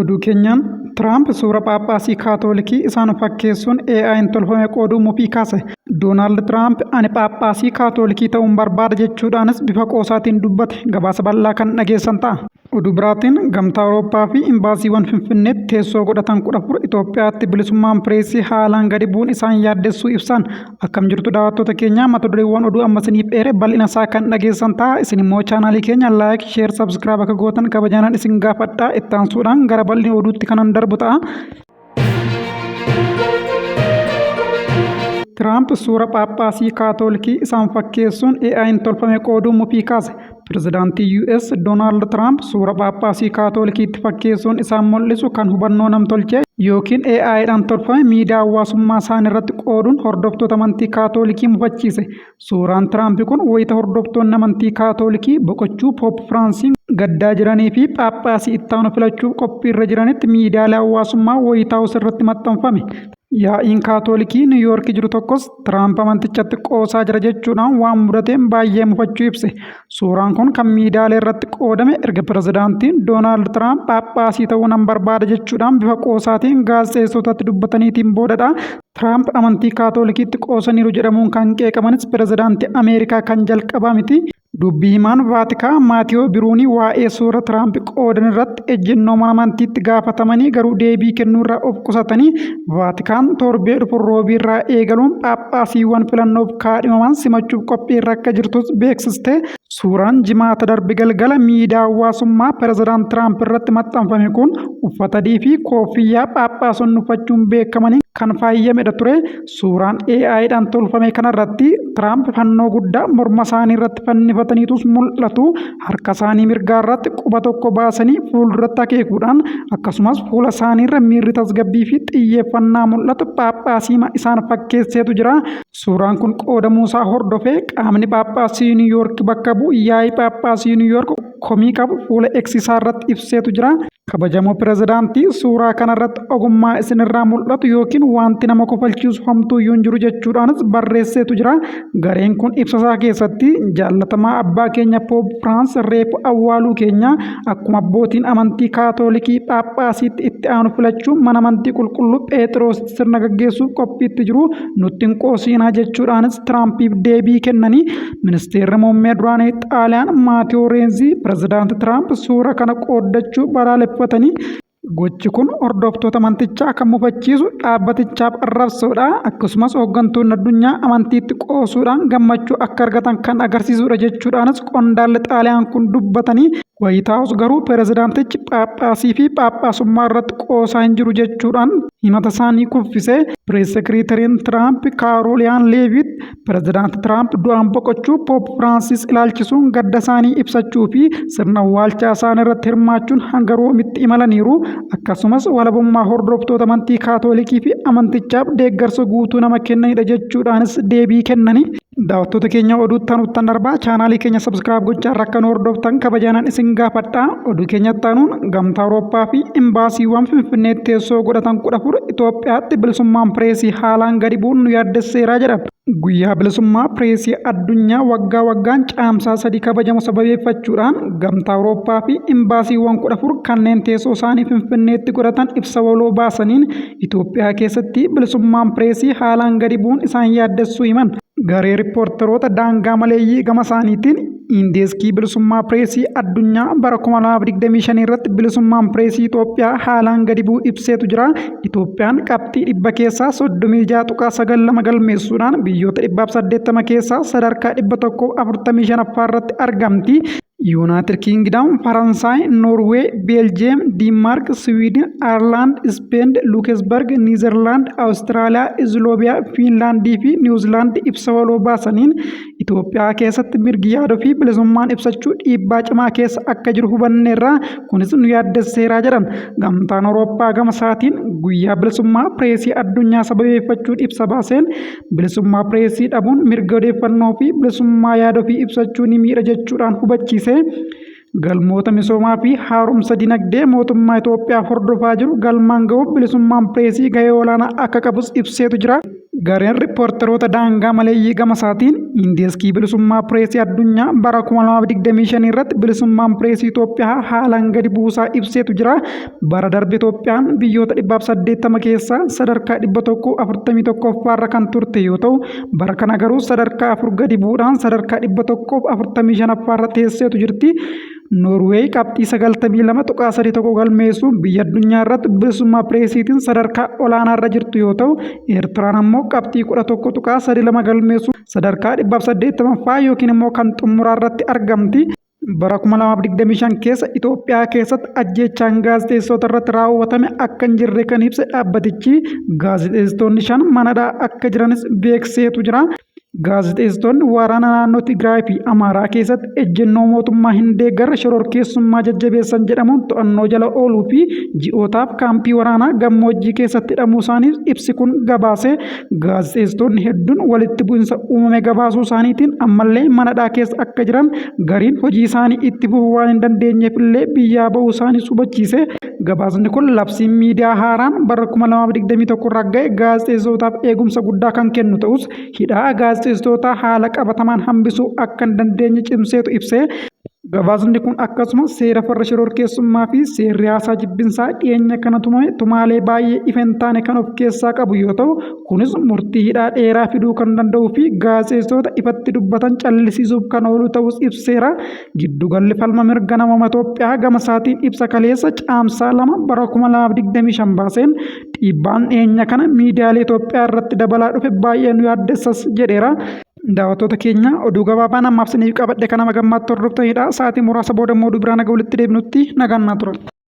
Oduu keenyaan Tiraamp suura Phaaphaasii Kaatoolikii isaan fakkeessuun AI'n tolfame qooduu mufii kaase. Doonaald Tiraamp ani Phaaphaasii Kaatoolikii ta'uun barbaada jechuudhaanis bifa qoosaatiin dubbate. Gabaasa bal'aa kan dhageessan ta'a. Oduu biraatiin Gamtaa Awurooppaa fi Imbaasiiwwan Finfinneetti teessoo godhatan 14 Itoophiyaatti bilisummaan pireesii haalaan gadi bu'uun isaan yaaddessuu ibsan. Akkam jirtu daawwattoota keenya, mata dureewwan oduu amma isiniif eere bal'ina isaa kan dhageessan ta'a. Isin immoo chaanaalii keenya like, share, subscribe akka gootan kabajaanan isin gaafadha. Itti aansuudhaan gara bal'ina oduutti kanan darbu ta'a. Tiraamp suura Phaaphaasii Kaatoolikii isaan fakkeessuun AI'n tolfame qooduu mufii kaase. Pirezidaantii US Doonaald Tiraamp suura Phaaphaasii Kaatoolikiitti fakkeessuun isaan mul'isu kan hubannoo namtolchee yookiin AIdhaan tolfame miidiyaa hawaasummaa isaanii irratti qooduun hordoftoota amantii Kaatoolikii mufachiise. Suuraan Tiraamp kun wayita hordoftoonni amantii Kaatoolikii boqochuu Poop Firaansiin gaddaa jiranii fi Phaaphaasii ittaanu filachuuf qophiirra jiranitti miidiyaalee hawaasummaa Waayit Haawus irratti maxxanfame. Yaa'iin Kaatoolikii Niiw Yoork jiru tokkos Tiraamp amantichatti qoosaa jira jechuudhaan waan mudateen baay'ee mufachuu ibse. Suuraan kun kan miidiyaalee irratti qoodame erga pirezidaantiin Doonaald Tiraamp Phaaphaasii ta'uu nan barbaada jechuudhaan bifa qoosaatiin gaazexeessotatti dubbataniitiin boodadha. Tiraamp amantii Kaatoolikiitti qoosaniiru jedhamuun kan qeeqamanis pirezidaantii Ameerikaa kan jalqabaa miti. Dubbi himaan Vaatikaa Maatiyoo Biruunii waa'ee suura Tiraamp qoodan irratti ejjennoo mana amantiitti gaafatamanii garuu deebii kennuurraa of qusatanii, Vaatikaan torbee dhufu Roobiirraa eegaluun Phaaphaasiiwwan filannoof kaadhimaman simachuuf qophiirra akka jirtus beeksiste. Suuraan Jimaata darbe galgala miidiyaa hawaasummaa Pireezidant Tiraamp irratti maxxanfame kun uffata adii fi kooffiyyaa Phaaphaasonni uffachuun beekamaniin kan faayyamedha ture. Suuraan AIdhaan tolfame kanarratti Tiraamp fannoo guddaa morma isaanii irratti fannifataniitus mul'atu. Harka isaanii mirgaa irratti quba tokko baasanii fuulduratti akeekuudhaan, akkasumas fuula isaaniirra miirri tasgabbii fi xiyyeeffannaa mul'atu Phaaphaasiima isaan fakkeesseetu jira. Suuraan kun qoodamuusaa hordofee qaamni Phaaphaasii Niw Yoork bakka bu'u yaa'ii Phaaphaasii Niw Yoork komii qabu fuula X isaa irratti ibseetu jira. Kabajamoo pirezidaantii, suuraa kanarratti ogummaa isinirraa mul'atu yookiin wanti nama kofalchiisu homtuuyyuu hin jiru jechuudhaanis barreesseetu jira. Gareen kun ibsasaa keessatti, jaallatamaa abbaa keenya Poop Firaans reefu awwaaluu keenya, akkuma abbootiin amantii Kaatoolikii Phaaphaasiitti itti aanu filachuun mana amantii qulqulluu Pheexiroositti sirna gaggeessuuf qophiitti jiru, nutti hin qoosiinaa jechuudhaanis Tiraampiif deebii kennanii. Ministeerri muummee duraanii Xaaliyaan Maatiyoo Reenzii pirezidaanti Tiraamp suura kana qooddachuu balaaleffatanii, gochi kun hordoftoota amantichaa kan mufachiisu, dhaabbatichaaf arrabsoodha, akkasumas hooggantoonni addunyaa amantiitti qoosuudhaan gammachuu akka argatan kan agarsiisudha jechuudhaanis qondaalli Xaaliyaan kun dubbatanii. Waayit Haawus garuu pirezidaantichi Phaaphaasii fi Phaaphaasummaa irratti qoosaa hin jiru jechuudhaan himata isaanii kuffise. Pirees Sekiriitariin Tiraamp Kaaroliyaan Leeviit Pirezidaanti Tiraamp du'aan boqochuu Poop Firaansis ilaalchisuun gadda isaanii ibsachuu fi sirna awwaalchaa isaanii irratti hirmaachuun hanga Roomitti imalaniiru. Akkasumas walabummaa hordoftoota amantii Kaatoolikii fi amantichaaf deeggarsa guutuu nama kennanidha jechuudhaanis deebii kennani. Daawwattoota keenya, oduu itti darbaa, chaanaalii keenya subscribe gochaa akka nu hordoftan kabajaanan isin gaafadha. Oduu keenya itti Gamtaa Awurooppaa fi imbaasiiwwan Finfinneetti teessoo godhatan 14 Itoophiyaatti bilisummaan pireesii haalaan gadi bu'uun nu yaaddesseeraa jedhan. Guyyaa bilisummaa pireesii addunyaa waggaa waggaan Caamsaa 3 kabajamu sababeeffachuudhaan Gamtaa Awurooppaa fi imbaasiiwwan 14 kanneen teessoo isaanii Finfinneetti godhatan ibsa waloo baasaniin Itoophiyaa keessatti bilisummaan pireesii haalaan gadi bu'uun isaan yaaddessuu himan. Garee Rippoortaroota Daangaa Maleeyyii gama isaaniitiin indeeskii bilisummaa pireesii addunyaa bara 2025 irratti bilisummaan pireesii Itoophiyaa haalaan gadi bu'uu ibseetu jira. Itoophiyaan qabxii 100 keessaa 36.92 galmeessuudhaan biyyoota 180 keessaa sadarkaa 145ffaa irratti argamti. Yuunaayitid Kiingidam, Faransaay, Noorweey, Beeljiyeem, Diinmaark, Siwiidin, Ayirlaand, Ispeen, Luukesbarg, Niizerlaand, Awustiraaliyaa, Izloobiyaa, Fiinlaandii fi Niwuzilaand ibsa waloo baasaniin Itoophiyaa keessatti mirgi yaaduu fi bilisummaan ibsachuu dhiibbaa cimaa keessa akka jiru hubanneerra, kunis nu yaaddesseeraa jedhan. Gamtaan Awurooppaa gama isaatiin guyyaa bilisummaa pireesii addunyaa sababeeffachuun ibsa baaseen bilisummaa pireesii dhabuun mirga odeeffannoo fi bilisummaa yaada ofii ibsachuu ni miidha jechuudhaan hubachiise. Galmoota misoomaa fi haaromsa dinagdee mootummaa Itoophiyaa hordofaa jiru galmaan gahuuf bilisummaan pireesii gahee olaanaa akka qabus ibseetu jira. Gareen Rippoortaroota Daangaa Maleeyyii gama isaatiin Indeeskii Bilisummaa Pireesii Addunyaa bara 2025 irratti bilisummaan pireesii Itoophiyaa haalaan gadi buusaa ibseetu jira. Bara darbe Itoophiyaan biyyoota 180 keessaa sadarkaa 141ffaa irra kan turte yoo ta'u, bara kana garuu sadarkaa 4 gadi bu'uudhaan sadarkaa 145ffaa irra teesseetu jirti. Noorweey qabxii 92.31 galmeessuun biyya addunyaa irratti bilisummaa pireesiitiin sadarkaa olaanaa irra jirtu yoo ta'u, Eertiraan ammoo qabxii 11.32 galmeessuun sadarkaa 180ffaa yookiin immoo kan xumuraa irratti argamti. Bara 2025 keessa Itoophiyaa keessatti ajjeechaan gaazexeessitoota irratti raawwatame akka hin jirre kan ibse dhaabbatichi, gaazexeessitoonni 5 manadhaa akka jiranis beeksiseetu jira. Gaazexeessitoonni waraana naannoo Tigraay fi Amaaraa keessatti ejjennoo mootummaa hin deeggarre shororkeessummaa jajjabeessan jedhamuun to'annoo jala ooluu fi ji'ootaaf kaampii waraanaa gammoojjii keessatti hidhamuu isaanii ibsi kun gabaase. Gaazexeessitoonni hedduun walitti bu'insa uumame gabaasuu isaaniitiin ammallee manadhaa keessa akka jiran gariin hojii isaanii itti fufuu waan hin dandeenyeef illee biyyaa ba'uu isaanii hubachiise. Gabaasni kun labsiin miidiyaa haaraan bara 2021 ragga'e gaazexeessitootaaf eegumsa guddaa kan kennu ta'us hidhaa gaazexeessitootaa haala qabatamaan hambisuu akka hin dandeenye cimseetu ibse. Gabaasni kun akkasumas seera farra shororkeessummaa fi seerri haasaa jibbinsaa dhiyeenya kana tumame tumaalee baay'ee ifa hin taane kan of keessaa qabu yoo ta'u, kunis murtii hidhaa dheeraa fiduu kan danda'uu fi gaazexeessitoota ifatti dubbatan callisiisuuf kan oolu ta'us ibseera. Giddugalli falma mirga namooma Itoophiyaa gama isaatiin ibsa kaleessa Caamsaa 2 bara 2025 baaseen dhiibbaan dhiyeenya kana miidiyaalee Itoophiyaa irratti dabalaa dhufe baay'ee nu yaaddessas jedheera. Daawwattoota keenya oduu gabaabaan ammaaf isiniif qabadhe kana gammaatti hordoftanidha. Sa'aatii muraasa booda immoo oduu biraa naga walitti deebinutti nagaan naa tura.